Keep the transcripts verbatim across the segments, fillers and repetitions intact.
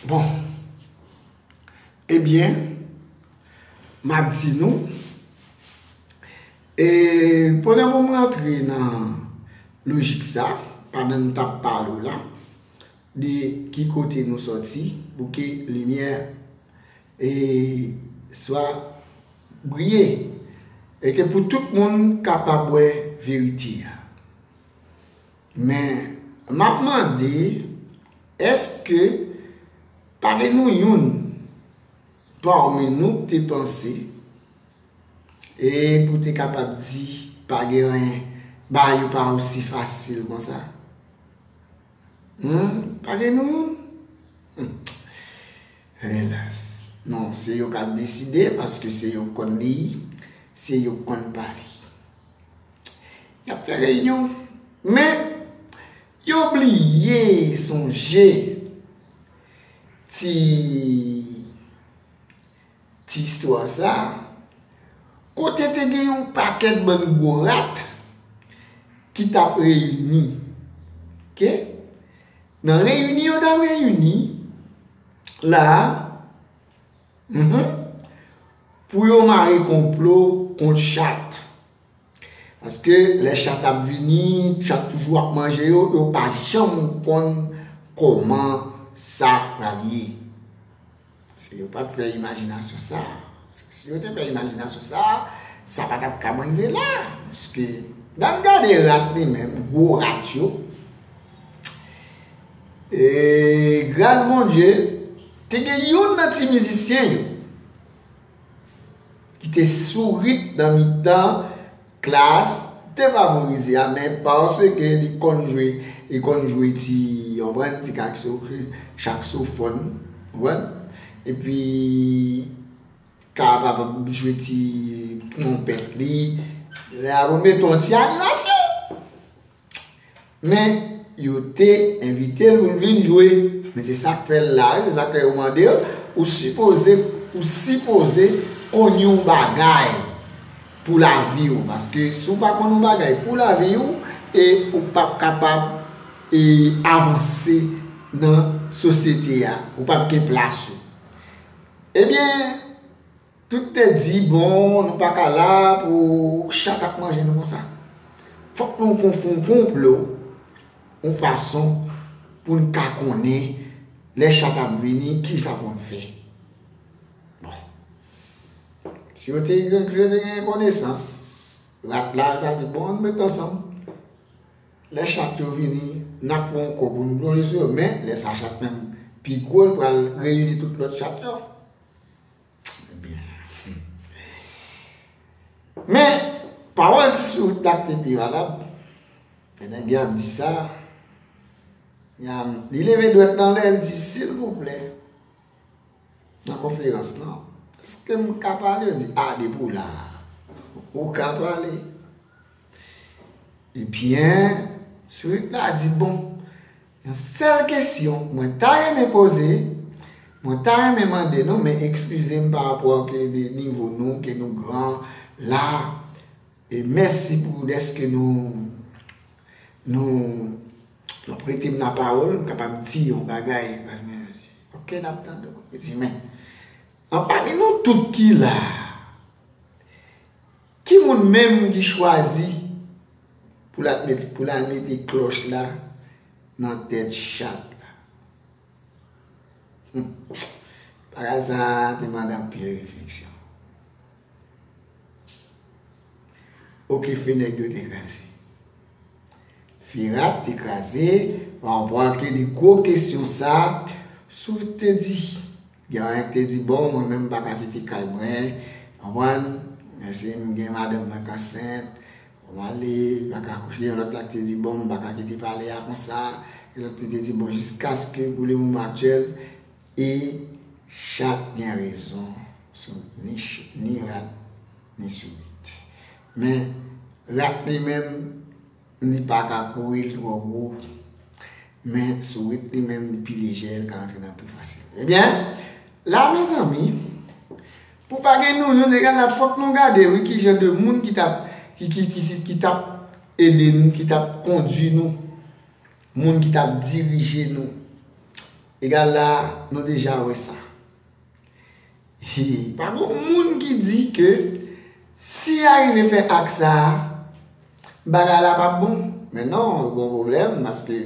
Bon, ebyen, m ap di nou, e pandan pou m rantre nan lojik sa, pandan n t ap pale w la, de ki kote nou sòti, pou ke limyè e swa briye, e ke pou tout moun kapab wè verite a. Men, m ap mande, èske pa gen nou youn pami nou k te panse, e pou te kapab di, pa gen anyen, bagay yo pa osi fasil konsa? Hmm, pa gen nou youn? Hmm. Elas. Non, se yo k ap deside, paske se yo k konn li, se yo k konn pa li. Y ap fè reyinyon. Men, yo bliye sonje ti, ti istwa sa, kote te gen yon pakèt bann gwo rat ki t ap reyini. Oke? Nan reyini yo t ap reyini, la, mhm, pou yo mare konplo kont chat. Paske lè chat ap vini, chat toujou ap manje yo, yo pa janm konn kòman sa pral ye. Si yo pa t fè imajinasyon sa, si yo te fè imajinasyon sa, sa pa t ap kab rive la. Paske, lè n gade rat li menm, gwo rat yo, e gras Bondye, te gen youn nan ti mizisyen yo ki te sourit nan mitan klas defavorize a, men paske li konn jwe, li konn jwe ti, w konprann, ti sakso-, saksofòn, w konprann? Epi, kapab jwe ti twonpèt li, la pou mete yon ti animasyon. Men, yo te envite l pou l vin jwe. Men se sa k fè l la, se sa k fè yo mande l, ou sipoze, ou sipoze konn yon bagay pou lavi w. Paske si w pa konn yon bagay pou lavi w, e ou p ap kapab, e, avanse nan sosyete a. Ou p ap gen plas ou. Ebyen, tout te di, bon, nou pa ka la pou chat ap manje nou konsa. Fòk nou konn fè yon konplo, yon fason pou n ka konnen lè chat ap vini, kisa pou n fè. Bon. Si yo te gen, si yo te gen konesans, rat la, yo ta di, bon, ann met ansanm. Lè chat yo vini, n ap pran yon kò pou nou plonje sou yo, men lè sa chat menm pi gwo, l pral reyini tout lòt chat yo. Ebyen. Men, pawòl ti sourit la k te pi valab. Lè nèg yo ap di sa, li leve dwèt l anlè, l di, silvouplè, nan konferans lan, èske m ka pale? Yo di, a, depi w la, ou ka pale. Ebyen, sourit la di, bon, yon sèl kesyon mwen ta renmen poze, mwen ta renmen mande nou, men eskize m pa rapò ke de nivo nou, ke nou gran la, e mèsi pou dèske nou, nou, nou prete m lapawòl, m kapab di yon bagay, paske, oke, n ap tande w. Li di, men, anpami nou tout ki la, ki moun menm ki chwazi pou l al met, pou l al mete klòch la nan tèt chat la? Hmm. Bagay sa a te mande anpil refleksyon. Oke, fè nèg yo te kraze. Fè rat te kraze, pa rapò ak de gwo kesyon sa, sou te di. Gen anyen ki te di, bon, mwen menm m pa ka kite kay mwen, konprann? Men si m gen madanm mwen k ansent, bon, m ale, m pa ka kouche. Yon lòt la ki te di, bon, m pa ka kite palè a konsa. Yon lòt ki te di, bon, jiskaske pou le moman aktyèl, e chat gen rezon sou ni ch-, ni rat, ni sourit. Men, rat li menm, m di pa ka kouri, l twò gwo. Men sourit li menm, li pi lejè, l ka rantre nan twou fasil. Ebyen, la, mezanmi, pou pa gen nou, nou te gade la, fòk nou gade, wi, ki jan de moun ki t ap, ki, ki, ki, ki, ki t ap ede nou, ki t ap kondui nou, moun ki t ap dirije nou. Egal la, nou deja wè sa. Hi, pa gen moun ki di ke si y arive fè ak sa a, bagay la p ap bon. Men non, gen pwoblèm, paske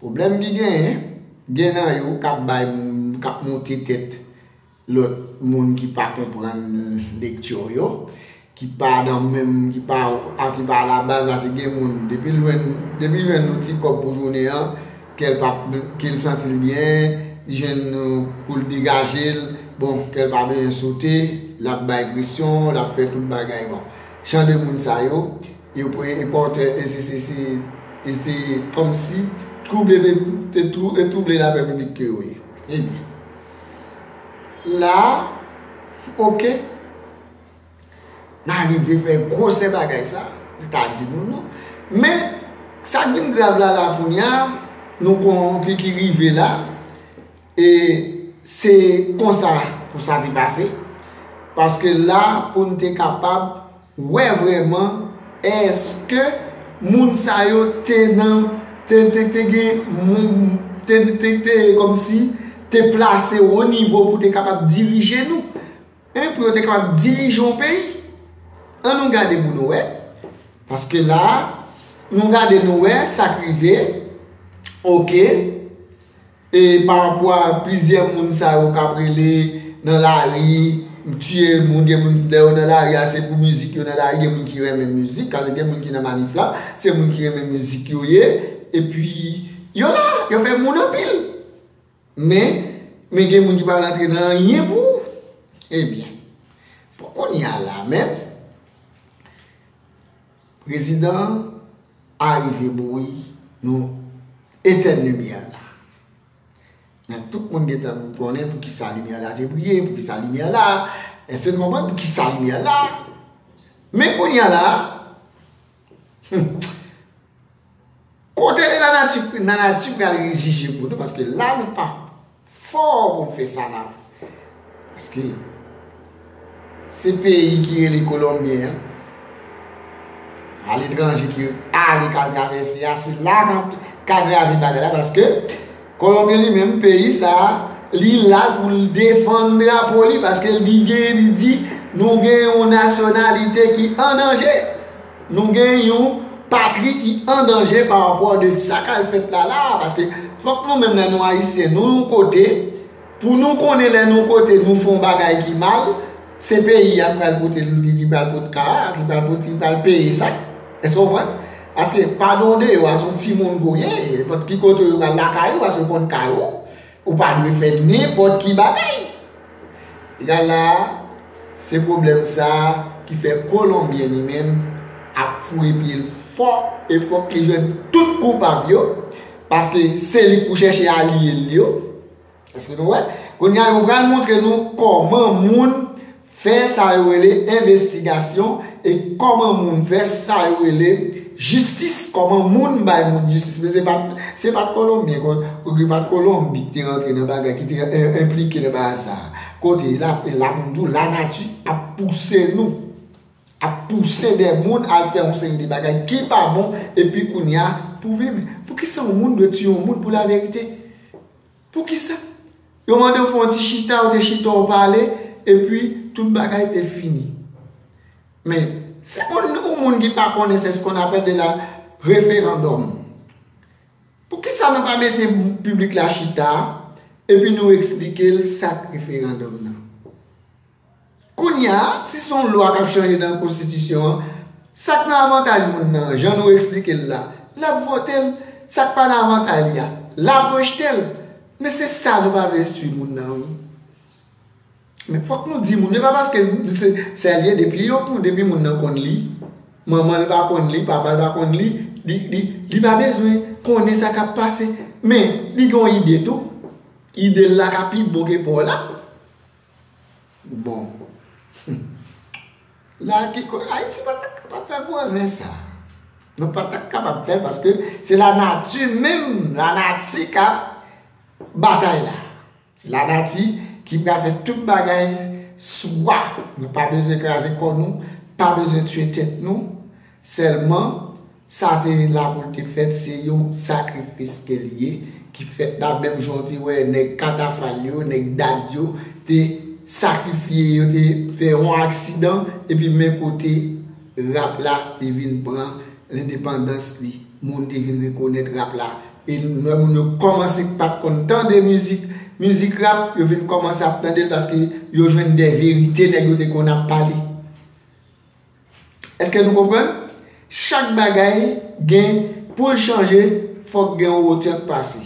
pwoblèm ki genyen, gen nan yo k ap bay, k ap monte tèt lòt moun ki pa konprann lekti yo, ki pa nan menm, ki pa, a, ki pa alabaz, paske gen moun, depi l jwenn, depi l jwenn yon ti kòb pou jounen an, kè l p ap, ke l santi l byen, li jwenn, euh, pou l degaje l, bon, kè l pa bezwen sote, l ap bay presyon, l ap fè tout bagay. Bon, jan de moun sa yo, yo pre-, e pòtè, e se, se, se, e se kòmsi twouble, te twou-, e twouble lapè piblik ke yo ye. Ebyen, la, oke, n a rive fè gwosè bagay sa, li ta di nou non. Men, sa k vin grav la, la, kounye a, nou kon, ki, ki rive la, e se konsa pou sa te pase. Paske la, pou n te kapab wè vrèman, èske moun sa yo te nan, te, te, te gen, moun, te, te, te, kòmsi, te plase o nivo pou te kapab dirije nou. Hein, pou yo te kapab dirije yon peyi. Ann nou gade pou nou wè. Paske la, nou gade nou wè sa k rive. Oke. E pa rapò a plizyè moun sa yo k ap rele nan lari, tiye moun, gen moun lè yo nan lari a, se pou mizik yo nan lari, gen moun ki renmen mizik, paske gen moun ki nan manif la, se moun ki renmen mizik yo ye, epi yo la, yo fè moun anpil. Men, men gen moun ki pa rantre nan anyen pou ou. Ebyen, pou kounye a la menm, prezidan an arive bouyi nou etèn limyè la. Men tout moun gentan konnen pou ki sa limyè la te briye, pou ki sa limyè la. Èske nou konprann pou ki sa limyè la? Men kounye a la, kote lanati, lanati pral jije pou nou, paske la nou pa fò pou n fè sa nan. Paske se peyi ki rele Kolonbyen an, aletranje ki ale k al travèse a, se la k ap, k al grave bagay la, paske Kolonbyen li menm, peyi sa a, li la pou l defann drapo li, paske li gen, li di, nou gen yon nasyonalite ki an danje. Nou gen yon patri ki an danje pa rapò de sa k al fèt la, la a, paske fòk nou menm lè nou Ayisyen, nou yon kote, pou nou konnen lè nou kote, nou fè yon bagay ki mal, se peyi a k pral pote, ki, ki pral pote ka a, ki pral pote, ki pral peye sa. Èske w konprann? Paske padon deyò a, se yon timoun ke w ye, nenpòt ki kote yo pral lakay ou, paske yo konn kay ou. Ou pa dwe fè nenpòt ki bagay. Egal la, se pwoblèm sa a ki fè Kolonbyen li menm ap foure pye l fò e fòk li jwenn tout koupab yo, paske se li k pou chèche alye l yo. Èske nou wè? Kounye a, yo pral montre nou kòman moun fè sa yo rele envestigasyon e kòman moun fè sa yo rele jistis, kòman moun bay moun jistis. Men se pa t, se pa t Kolonbyen, kon, se pa t Kolonbi ki te rantre nan bagay, ki te en-, enplike nan bagay sa a. Kote, la, la pou m di w, lanati ap pouse nou, ap pouse de moun al fè yon seri de bagay ki pa bon, epi kounye a, pou vin, poukisa yon moun dwe tiye yon moun pou laverite? Poukisa? Yo mande w fè yon ti chita, ou te chita, ou pale, epi tout bagay te fini. Men, si moun, yon moun ki pa konnen, c'est ce qu'on appelle de la referandòm. Poukisa nou pa mete piblik la chita, epi nou eksplike l sa k referandòm nan? Kounye a, si se yon lwa k ap chanje nan konstitisyon an, sa k nan avantaj moun nan, jan nou eksplike l la, l ap vote l, sa k pa nan avantaj li a, l ap rejte l. Men se sa nou pa vle enstwi moun nan, wi. Men fòk nou di moun, e pa paske se, se l ye, depi yo, depi moun nan konn li, manman l pa konn li, papa l pa konn li, li, li, li pa bezwen konnen sa k ap pase. Men, li gen yon ide tou. Ide l la ka pi bon ke pa w la. Bon. La ki ko-, Ayiti pa t ap kapab fè gwo zen sa. Nou pa t ap kapab fè l paske se lanati menm, lanati k ap batay la. Se lanati ki pral fè tout bagay swa. Nou pa bezwen kraze kò nou, pa bezwen tiye tèt nou. Sèlman, sa te la pou l te fèt, se yon sakrifis ke l ye, ki fèt la, menm jan w te wè nèg Katafal yo, nèg Dad yo te sakrifye, yo te fè yon aksidan, epi men kote rap la te vin pran lendepandans li. Moun te vin rekonèt rap la. E lè moun yo kòmanse pa t konn tande mizik, mizik rap, yo vin kòmanse ap tande l paske yo jwenn de verite nèg yo te konn ap pale. Èske nou konprann? Chak bagay gen, pou l chanje, fòk gen yon wotè k pase.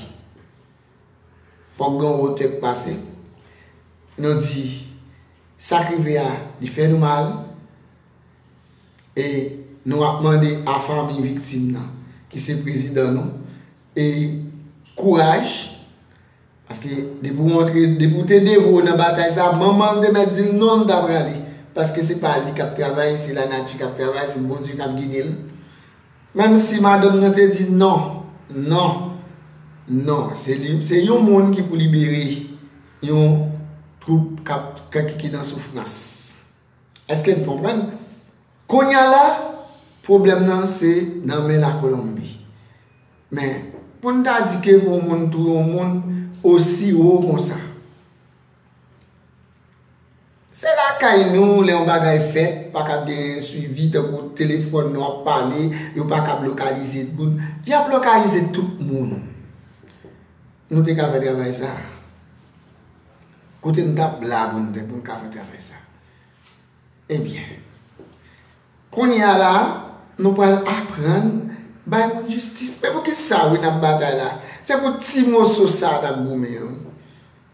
Fòk gen yon wotè k pase. Nou di, sa k rive a, li fè nou mal. E nou ap mande a fanmi viktim nan, ki se prezidan nou, e kouraj. Paske depi w antre, depi w te devwe w nan batay sa, manman l te mèt di l non, l ta prale. Paske se pa li k ap travay, se lanati k ap travay, se Bondye k ap gide l. Menm si madanm nan te di non, non, non, se li, se yon moun ki pou libere yon twoup k ap, k, ki nan soufrans. Èske n konprann? Kounye a la, pwoblèm nan se nan men Lakolonbi. Men, pou n ta di ke pou yon moun touye yon moun osi wo konsa, se lakay nou, lè yon bagay fèt, pa kab gen swivi, tankou telefòn nou ap pale, yo pa kab lokalize moun. Y ap lokalize tout moun. Nou te ka fè travay sa. Kote n t ap la pou n te, pou n ka fè travay sa? Ebyen, kounye a la, nou pral aprann bay moun jistis. Men poukisa wi n ap batay la? Se pou ti moso sa a n ap goumen an.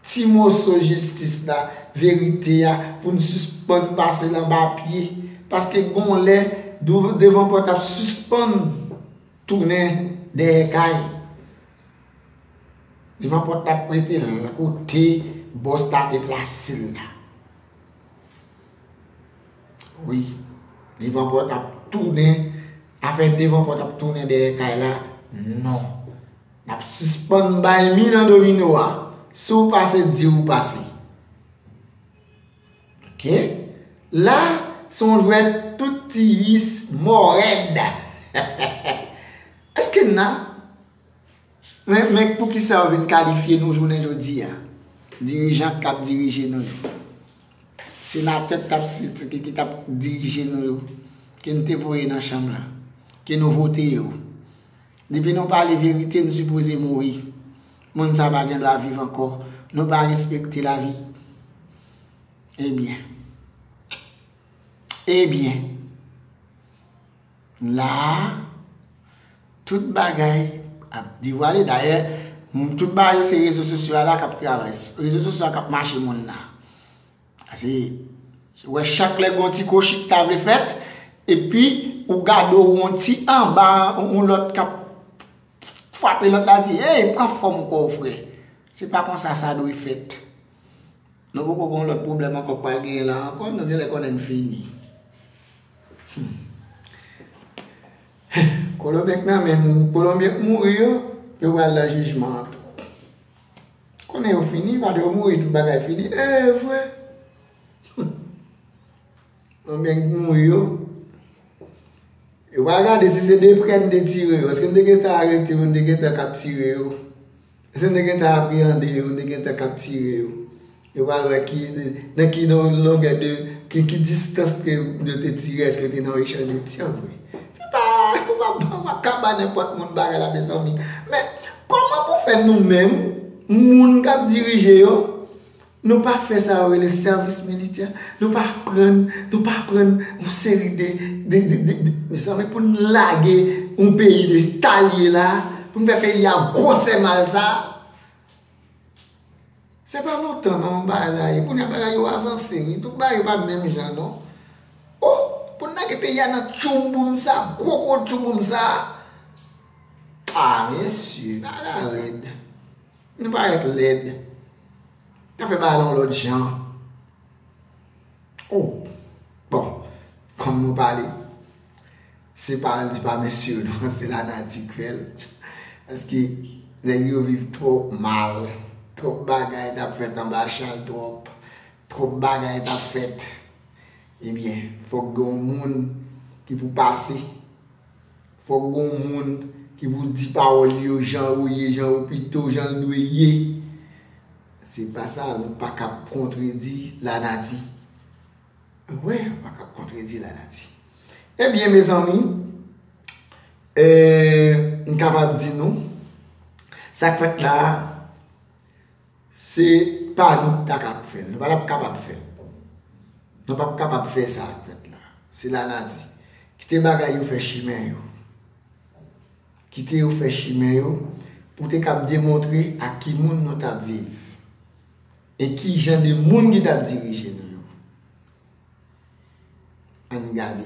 Ti moso jistis la, verite a, pou n sispann pase l anba pye. Paske gon lè, dou-, devan pòt ap sispann tounen dèyè kay. Devan pòt ap rete l kote bòs la te plase l la. Wi, devan pòt ap tounen, afè devan pòt ap tounen dèyè kay la, non. N ap sispann bay mi nan domino a. Si w pase, di w pase. Oke? La, se yon jwèt tout ti vis mò rèd. Èske n la? Men, men poukisa yo vin kalifye nou jounen jodi a? Dirijan k ap dirije nou yo. Senatè k t ap, ki, ki t ap dirije nou yo. Ke n te voye nan chanm la. Ke nou vote yo. Depi nou pale verite, n sipoze mouri. Moun sa pa gen dwa viv ankò. Nou pa respekte lavi. Ebyen. Ebyen. La a, tout bagay ap devwale. Dayè, m, tout bagay yo se rezo sosyo a la k ap travay. Rezo sosyo a k ap mache monn nan. Pase, wè chak lè gon ti kochit ta vle fèt, epi ou gade w yon ti anba, yon lòt k ap frape lòt la di, "Ey, pran fòm kò w, frè." Se pa konsa sa dwe fèt. Nou poko gon lòt pwoblèm ankò k pral genyen la ankò, nou genlè konnen n fini. Hmm. Kolonbyen k nan men nou, Kolonbyen k mouri yo, yo pral nan jijman an tou. Konnen yo fini, pa de yo mouri, tout bagay fini. E vre. Hmm. Konbyen k mouri yo? Yo pral gade si se de prè n te tire yo. Èske n te gentan arete yo, n te gentan kaptire yo? Èske n te gentan apreyande yo, n te gentan kaptire yo? Yo pral wè ki, nan ki non-, longè de, ki, ki distans ke yo te tire, èske yo te nan yon echanj de tir vre? Se pa, ou pa, ou pa kaba nenpòt moun bagay la, mezanmi. Men, kòman pou fè nou menm, moun k ap dirije yo, nou pa fè sa yo rele sèvis militè. Nou pa aprann, nou pa aprann yon seri de, de, de, de, de, mezanmi, pou n lage yon peyi de ta l ye la, pou n fè peyi a gwosè mal sa. Se pa lontan non bagay la ye. Kounye a bagay yo avanse, wi. Tout bagay yo pa menm jan non. Oh, pou n lage peyi a nan tchoubouboum sa, gwo gwo tchoubouboum sa. Ah, mesye, bagay la rèd. Nou parèt lèd. N ap fè bagay la yon lòt jan. Oh, bon, kòm nou pale, se pa, se pa mesye yo non, se lanati k fè l. Paske nèg yo viv twòp mal. Twòp bagay t ap fèt anba chal, twòp, twòp bagay t ap fèt. Ebyen, fòk gen yon moun ki pou pase. Fòk gen yon moun Epi w di pawòl yo jan yo ye, jan yo pito, jan l dwe ye. Se pa sa, nou pa kab kontredi lanati. Wi, ou pa kab kontredi lanati. Ebyen, mezanmi, eh, m kapab di nou, sa k fèt la a, se pa nou ki ta kab fè l. Nou pa t ap kapab fè l. Nou p ap kapab fè sa k fèt la. Se lanati. Kite bagay yo fè chimen yo. Kite yo fè chimen yo pou te kab demontre ak ki moun nou t ap viv. E ki jan de moun ki t ap dirije nou yo. Ann gade.